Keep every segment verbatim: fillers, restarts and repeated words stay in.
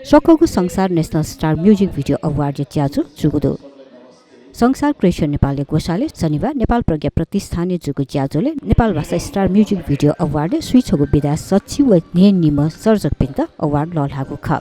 स्वकःगु संसार National Star Music Video Award या ज्याझ्वः जूगु दु। संसार Creation नेपालया ग्वसालय् शनिबार नेपाल प्रज्ञा प्रतिष्ठानय् जूगु ज्याझ्वलय् नेपाल भाषा Star Music Video Award य् स्वीछगू विधा सछि व न्हय्‌निम्ह सर्जकपिन्त award लःल्हाःगु खः।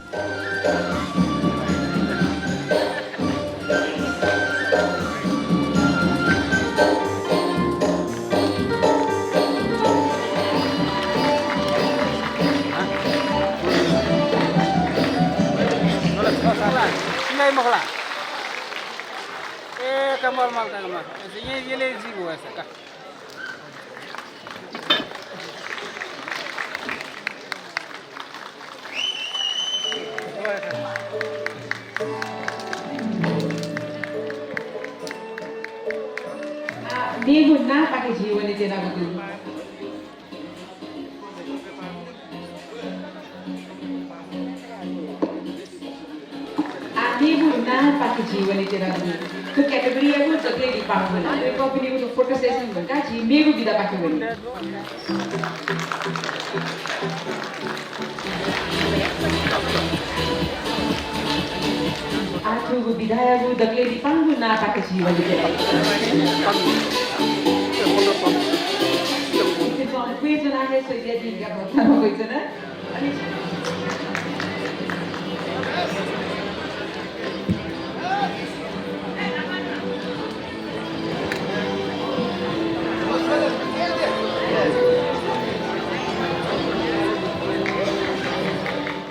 मेगु नांपाखे झी वने त्यनागु दु। आ, मेगु नांपाखे झी वने त्यनागु दु। थ्व category यागु जबले लिपांगु वने। थ्व company गु photo session धुंकाः झी मेगु विधापाखे वने। आ, थुगु विधायागु दकले लिपांगु नांपाखे झी वने।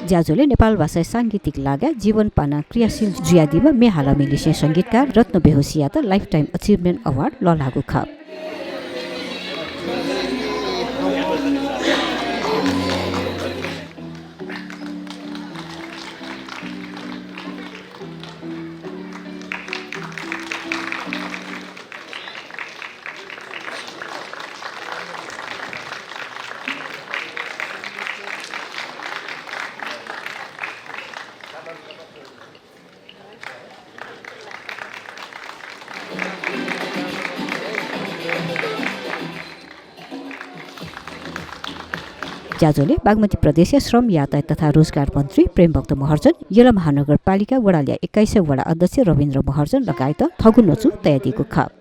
ज्याझ्वलय् नेपाल भाषाया सांगीतिक लागाय् जीवन पानाः क्रियाशील जुयादीम्ह म्ये हालामि लिसें संगीतकार रत्न बेहोशीयात Lifetime Achievement Award लःल्हाःगु खः। ज्याझ्वलय् बागमती प्रदेशया श्रम, यातायात तथा रोजगार मन्त्री प्रेमभक्त महर्जन, यल महानगरपालिका वडा ल्याः एक्काइसया वडा अध्यक्ष रविन्द्र महर्जन लगायत थःगु न्वचु तयादीगु खः।